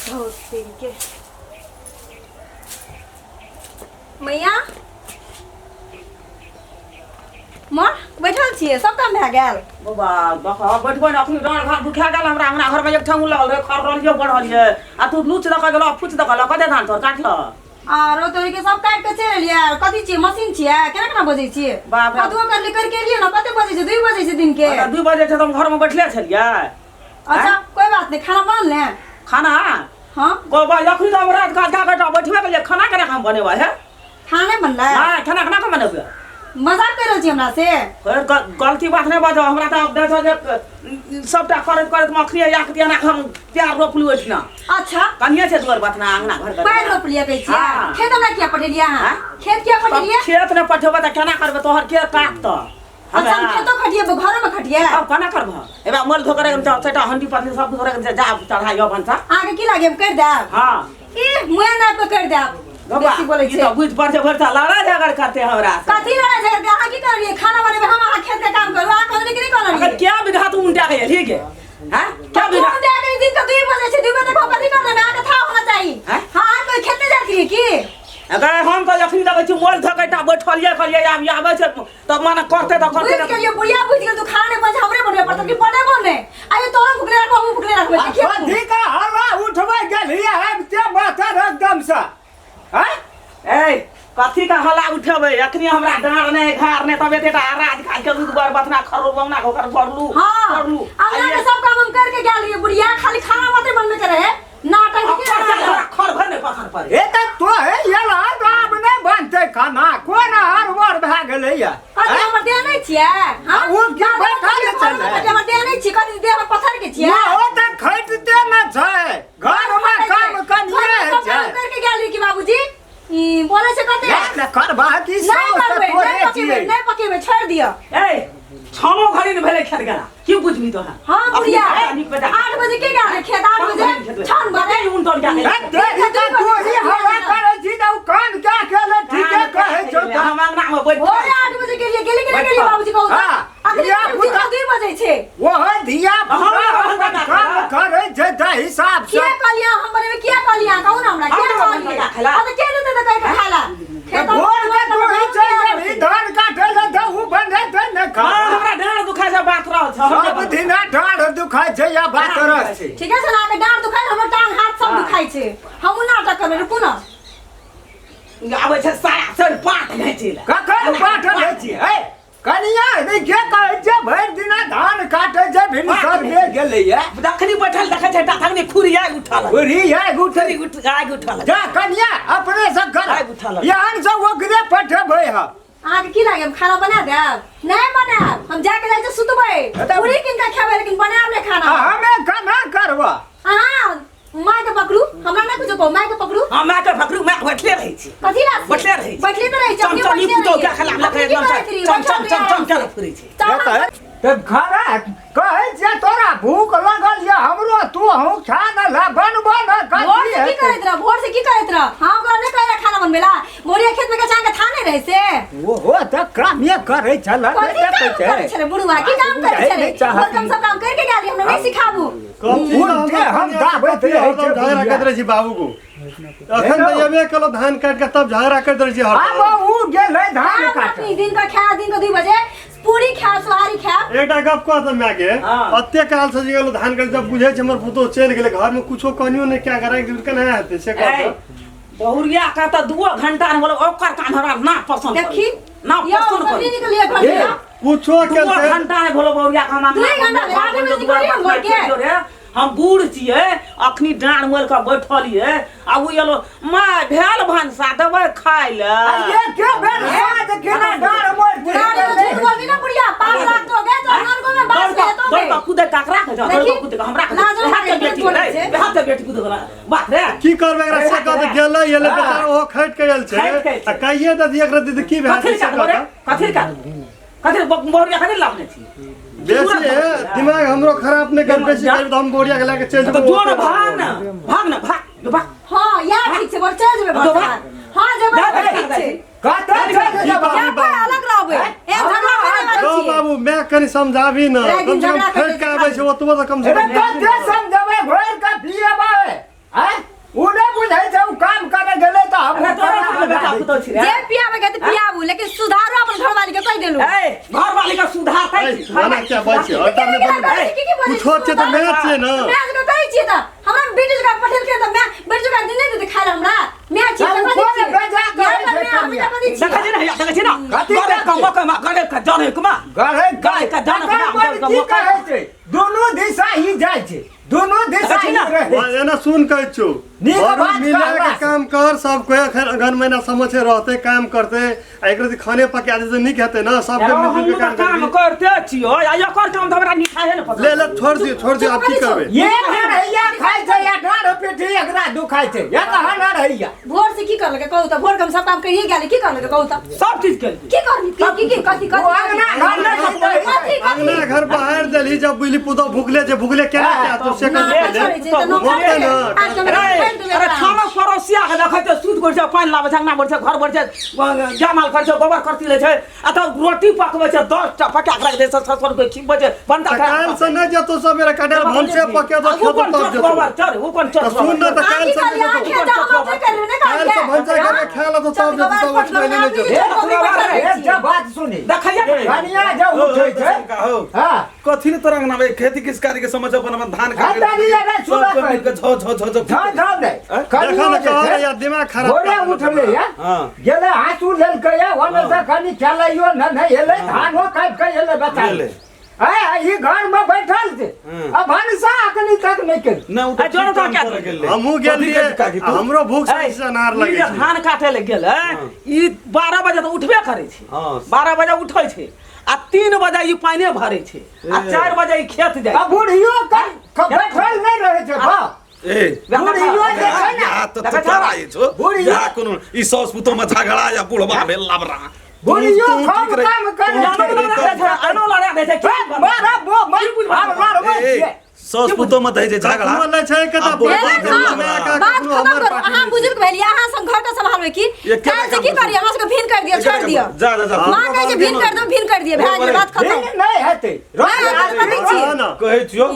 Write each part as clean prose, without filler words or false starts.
बहुत के मैया माँ बैठल छियै सब काम भए गेल बौआ देखऽ बैठबै ने अखनी डाँड़ घाट दुखा गेल हमरा अंगना घरमे एक ठेहुन लगल रहै खर रहलियै बढ़लियै आ तू लूच दऽ कऽ गेलऽ फूच दऽ कऽ कते धान तोर काटलऽ आरो तोरी के सब काटि के चलि एलियै आर कथी छियै मशीन छियै केना केना बजै छियै बाप रे। कदुओ करली करके एलियै ने कते बजै छै 2 बजै छै दिन के 2 बजे छै तऽ हम घरमे बैठले छलियै अच्छा कोई बात नहीं खाना बनल ने खाना हाँ बाबा अखनी तऽ हम रात के आधा घंटा बैठबे केलियै खाना केना हम बनेबै हे खाना नहि बनलै नहि खाना केना के बनेबै मजाक कर रहल छी हमरा से फेर गलती बात नहि बाजो हमरा तऽ देखो जे सबटा करैत करैत मखनी याक दियाना हम प्यार रोपलू ओहिठिना अच्छा कनिए छै दुआर बतना अंगना घर पैर रोपलियै कहै छियै हाँ। खेत हमरा किया पठेलियै अहाँ हाँ? खेत किया पठेलियै खेत नहि पठेबै तऽ केना करबै तोहर के काटतऽ अच्छा हम खेतो खटिए घरो में खटिए अब केना करबह एबा मोल धोकर छटा हंडी पत्नी सब धोकर जा चढ़ाइयो भनसा अहाँके की लागे कर देब हाँ ई मुँह ना पे कर देब बाबा बेसी बोलै ई छै तऽ बुझि पड़ छै भरि लड़ाइ झगड़ करते हमरा से कथी लड़ाई झगड़ के अहाँ की करलियै खाना बनेबै हम अहाँ खेत के काम करू अहाँ कहलियै कि नहि अगर कहलियै क्या बीघा तू उनटा के ठीक है हैं क्या बीघा तुम दे के दिन के 2 बजे छै 2 बजे तक हम कथी करबै अहाँके था होना चाही हैं? हाँ अहाँ कोई खेते जाइत रहियै की अगर हम तऽ जखनी देखै छी मोल धकेटा बैठलियै कहलियै आब आबै छै तऽ माने करते तऽ करते बुझि गेलियै बुढ़िया बुझि गेल तू खाना नहि बन हमरे बनबै पड़तौ कि बनेबो नहि आइयो तोरो भुखले राखबो हमहूँ भुखले राखबै देखियौ तू। कथी का हल्ला उठबै गेलियै आबिते माथर एकदम से हैं ए कथी का हल्ला उठेबै अखनी हमरा डाँड़ नहि घार नहि तब एतेटा राज काज के दूध बर बथना खरो बौना ओकर भरलू हाँ करलू अंगना के सब काम हम करके गेल रहियै बुढ़िया खाली खाना मात्र बनबै के रहे नाटक खर के खर भर नहि पखन पर ए तऽ तोहे एला तऽ आब नहि बनतै खाना कोन हड़बड़ भए गेलैया कथी हमर देह नहि छियै हाँ आ, ओ की बैठल छलै? कथी हमर देह नहि छियै कथी देह हमर पत्थर के छियै ओहो तऽ खटिते ने छै घरमे काम कनिए घरमे सब छै काम करके गेल रही कि बाबूजी ई बोलै छै कते ने करबा की नहि साउस तऽ करबै तोरे नहि पकेबै छियै नहि पकेबै छोड़ि दिअ ए छनो घड़ी ने भेलै खेत गेला की बुझबी तोरा हाँ बुढ़िया नीक बेटा 8 बजे के गेल रहे खेत 8 बजे छन बजे उन तोड़ हे तेरी तऽ तोही हल्ला करै छी तऽ ओ काम क्या केले ठीके कहै छौ तऽ हम अंगना में बैठ भोरे 8 बजे गेलियै गेली कि नहि गेलियै बाबूजी कहू तऽ हाँ, अखनी धिया पुता- 2 बजे छै ओहो धिया पुता हाँ, अपन काम करै छै तऽ हिसाब से किया कहलियै हम बनेबै किया कहलियै कहू ने हमरा किया हम तऽ कहलियै बना खेला। आ तऽ के देतै तऽ कहि कऽ खाय ला तऽ भोर के तोही चलि जेबही धान काटै लए तऽ ओ बनेतै ने हाँ खाना हमरा डाँड़ दुखाय छै बात रहल छै हम सब दिना डाँड़ दुखाइ छै या बात रस छै ठीके छै ने अहाँके डाँड़ दुखाइ हमर टांग हाथ सब दुखाइ छै हमहूँ नाटक करबै रुकू ने आबै छै साया सर पाट घैची लए कखन पाठ लै छियै है कनिया नहि के कहै छै भरि दिना धान काटै छै भिनसर भे गेलैया जखनी बैठल देखै छै तखनी खुरी आगि उठल खुरी आगि उठल खुरी उठ आगि उठल जा कनिया अपने से कर आगि उठल एहन से ओकरे पठेबै हम अहाँके की लागे हम खाना बना देब नहि बनायब हम जाके जाइ छी सुतबै पूरी कीन कऽ खेबै लेकिन बनायब नहि खाना आ हमे केना करबह अहाँ माय के पकड़ू हमरा नहि कुछो कहू माय के पकड़ू हाँ माय के पकड़ू माय के बैठले रहै छी कथी ला से? बैठले रहै छी। बैठले तऽ रहै छी चम अपने चम ई बैठले पुतोह रहियै। के खिलाफ अपने लगे की एकदम करैत रहियै? चम चम बैठल चम चम रहियै। चल फिरै छी चम तऽ तऽ घरे कहै छियै तोरा भूख लगल यऽ हमरो तू हूँ खा न ला बनबो न भोर कथी से की हेतै करैत रह भोर से की करैत रह हम ओकरा नहि कहै खाना बनबै ला भोरिया खेत में के चांग के था नहीं रहे से ओहो तऽ कामे करै छल कथी नहि काम देखै करै छै छलै बुढ़वा की काम करै बुझै छलै नहि चाहत भोर कम सब काम करके गेल हमरा नहीं सिखाबू कथी उल्टे हम दाबैत रहै छै हरदम झगड़ा करैत रहै छी बाबू को अखन तऽ एबे केलहुँ धान काटि कऽ तब झगड़ा करैत रहै छी आब हरदम उ गेलै धान आब काटऽ अपनी दिन का खा दिन का 2 बजे पूरी खायब सोहारी खायब एकटा गप कह तऽ माय के हाँ। अते काल से जे गेलहुँ धान काटि जब बुझै छै हमर पुतोह चलि गेलै घरमे कुछो कनियो नहि कए कऽ राखि देबै केना हेतै से कह ए, तऽ। बहुरिया का तऽ दुओ घंटा ने बोलो ओकर काम हमरा ना पसंद देखी पड़ै। ना यौ पसंद सब पड़ै। निकलिए घर से कुछो दुओ केलकै घंटा ने बोलो बहुरिया का हम दुए घंटा भेल, आठ बजे निकलिए हम घर के। रे हम बूढ़ छियै अखनी डाँड़ मोल के बैठलियै आ उ एलो माय भेल भनसा देबै खाय आ लए ये के बेर साँझ केना डाँड़ मोड़ बुढ़ारी में झूठ बोलबी ना बुढ़िया 5 लाख तो गए तो नरको में बास दौड़ में कऽ दौड़ कऽ कूदै ककरा के दौड़ कऽ कूदै हमरा के लाजो हाथ के मारे बेटी बोलै रे छै। हाथ के बेटी कूदै वाला बात रे की करबै एकरा से कह तऽ गेलै एलै बेचारा ओहो खटि के आयल छै खटि के आयल छै। आ कहिए दे एकरा दीदी की भए कथी जेतै से काटबो कह रे तऽ। कथी काटबो कथी बहुरिया कथी लाभने छी बेसी दिमाग हमरो खराब नहि कर बेसी करबै तऽ हम बोरिया के लए के चलि तऽ जेबै जो ने भाग ने भाग ने भाग जो भाग हाँ यार ठीक छै बड़ चल जेबै तो घर भाग। हाँ जेबै जा, जा, ठीक छै कतऽ चलि जेबै यहाँ पर अलग रहबै ए झगड़ा करे वाला यौ छियै बाबू मैं कनि समझाबी ने राति कम से कम झगड़ा खटि के आबै छै ओतबो तऽ कम से अरे कम कते समझबै घोरि कऽ पिएबै आँय? ओ नहि बुझै छै ओ काम करे गेलै तऽ हम अरे तोरा कहाँ बेटा पुतोह छी रे जे पियाबे के तऽ पियाबू लेकिन सुधारो अपन घरवाली के कहि देलू ए घरवाली के सुधार ए, एना क्या बात छै हटा ने बंद की की बोलै कुछो छै तऽ मैं छियै ना मैं के कहै छियै तऽ हमरा बेटी जकाँ पठेलकै तऽ मैं बेटी जकाँ नहि देतै खाय लए हमरा मैं छियै हम तऽ कोन कथी छियै? बेजा कहै यहाँ पर छै मैं हमेशा कनिया? कथी छियै? देखै छी ना हैया देखै छी ना कथी गरे देखै? कमा कमा गरे का जाने कमा गढ़ै गाय का दाना तकर खा, बाद का की मकई कहै छै दुनू दिशा ही जाइ छै दुनू दिशा देखै छी ही ना? रहै वाह, एना सुन कहै छौ नीक घरमे बात मिला के कहला से। काम कर सब कोई अखन अगहन महीना समझ से रहते काम करते आ एक रति खाने पका दे नीक हेतै ना सबके हम मिलजुल के तऽ काम काम करबी करते छियो आ एकर काम तऽ हमरा निठाहे ने पसंद ले ले छोड़ दियो छोड़ दियो आब की करबै एक रहैया खाइ छै या डाँढ़ पेटी एकरा दुखाइ छै एक हन रहैया भोर से की करलकै कहू तऽ भोर के हम सब काम करिए गेलै की करलकै कहू तऽ सब चीज केलकै की करली की की की कथी ओ कथी अंगना घर नहि कथी अंगना कथी घर बाहर देलही जब बुझली पुतोह भुखले छै भुखले केना क्या तो से ना कर छोड़ै छै तऽ नौकर भुखते ना। आज के अरे फेर देबै अरे एकरा। छानो पड़ोसिया के देखै छै सूत कर छै पानि लाबै छै अंगना भर छै घर भर छै जामाल कर छै गोबर करती लै छै आ तब रोटी पकबै छै 10 टा पका के राखि दै छै ससुर के खिबै छै बनता तऽ काल्हि से नहि जेतौ सबेरे कटहर भनसे पके तो ओ खेतो कोन तब चोट जेतौ गोबर चल ओ कोन चोट तऽ सुन ना तऽ आँखि काल्हि से खाली नहि आँखि जेतौ तऽ हम अपने करबै नहि काल्हि से भनसा कहलियै करके खाय ला तो तब जेतौ तब उठ पहिले नहि जेतौ एक जे बात सुनी देखैया कनिया जे उठै छै हो हँ कथी ने तोरा अंगना में खेती किसकारी के समझ अपन अपन धान हाँ, दादी, अरे सुना सब मिलके झो झो झो झो झा झा नहि देखा कनियो ना जे कह छै यार दिमाग खराब भोरे कर देलक उठलै हमरा। या हाँ। गेलै आँसू लेलकै या ओने से कनि खेलैयो न नहि एलै धानो काटि कऽ एलै बच्चा एलै। आय ई घर में बैठल छै आ भनसा अखनी तक नहि केल ना उ आ, जोरो तो क्या हमहूँ गेल रहियै आ हमरो भूख से अनार ई लगै जे छै धान काटे लए गेलै ई 12 बजे तऽ उठबे करै छै हाँ। 12 बजे उठै छै आ 3 बजे ई पानिए भरै छै आ 4 बजे ई खेत जाइ आ छै बुढ़ियो बैठल नहि रहै छै बाप ए बुढ़ियो जे छै ने या तो देखै छौ? तोरा ई छौ बुढ़िया। या कोनो ई सास पुतोह में झगड़ा या बुढ़वा भेल लबरा बुढ़ियो तू कम ठीक रही। काम करै तू छै ठीक रही लड़ा दै छै, आनो लड़ा दै छै, की मारा बो की बुझबै? मार मारबै ए, ए, छियै सास पुतोह में दै छै झगड़ा कखनो लै छै के आ तऽ बुढ़वा ए, भेल हाँ, लबरा। बात कखनो खत्म हमर करू पार्टी अहाँ नहि बुजुर्ग भेलियै अहाँ सब घर के सम्हालबै की एके काल्हि से काम की करू। करियै अहाँ सबके भिन कर दियौ छोड़ि दियौ जा जा जा माँ कहै छै भिन कर दो भिन कर दियौ भए गेलै बात खत्म भिन्न नहि हेतै नहि, रोटी करै छी। हाँ ना कहै छियौ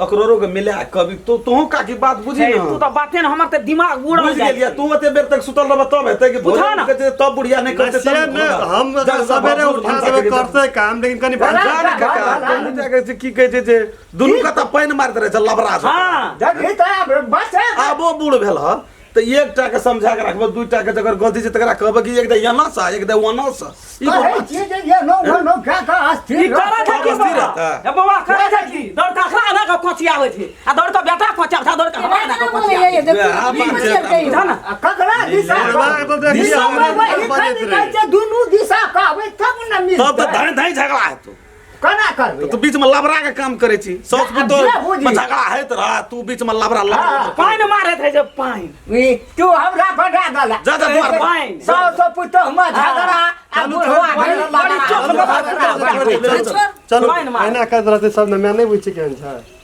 अकरोरो के मिला कभी तो तोहू काकी बात बुझी हे, ना तू तऽ बाते ने हमर तऽ दिमाग उड़ल बुझि जाइ गेलियै छै। तू ओते बेर तक सुतल रहबह तब हेतै कि बुझा भोरे ना। उठै छै तब बुढ़िया नहि करतै से तब नहि हम जा, जा, सवेरे भोर उठा भनसा देबै करी तब। करतै काम लेकिन कनि भनसा जा ने काका, तोहू जा के की कहै छै जे दुनू कतऽ पानि मारैत रहै छै लबरा सब हाँ देखी तऽ आब बस आबो बूढ़ भेल ह तऽ एकटा के समझा के राखबै दूटा के जकर गलती छै तकरा कहबै कि एक दे एना से एक दे ओना से ई कहै कोन छी जे ये नो नो खा खा अस्थिर ई करै छै की अस्थिर बौआ? रहतै। हे बौआ करै छै की दौड़ कऽ अखरा एना कऽ कोचियाबै छै आ दौड़ कऽ बेटा कोचियाबै छै आ दौड़ कऽ हमरा एना कऽ कोचियाबै छै। वएह बात छै। बुझा ना आ ककरा दिशा बुढ़वा के तऽ देखियै दिशा हमरा वही बजैत खाली रहै। कहै छै दुनू दिशा कहबै तब ने तब मिलतै तऽ धाँइ धाँइ झगड़ा हेतौ केना करबै तू बीच में लबरा के काम करे छी साउस पुतोह जे बुझी। में झगड़ा होइत रह तू बीच में लबरा लबरा हाँ। पानि मारैत रहै छै पानि ई, तू हमरा बना देला जा जा दुआर पर। पानि सौ सौ पुतोह में झगड़ा आ चलू, बुढ़वा छोड़, भेल बड़ी लबरा। चोख चलू, बाबा, चलू, चल, चलू, छोड़। चलू पानि मार। एना करैत रहतै सब ने मैं नहि बुझै छियै केहन छै।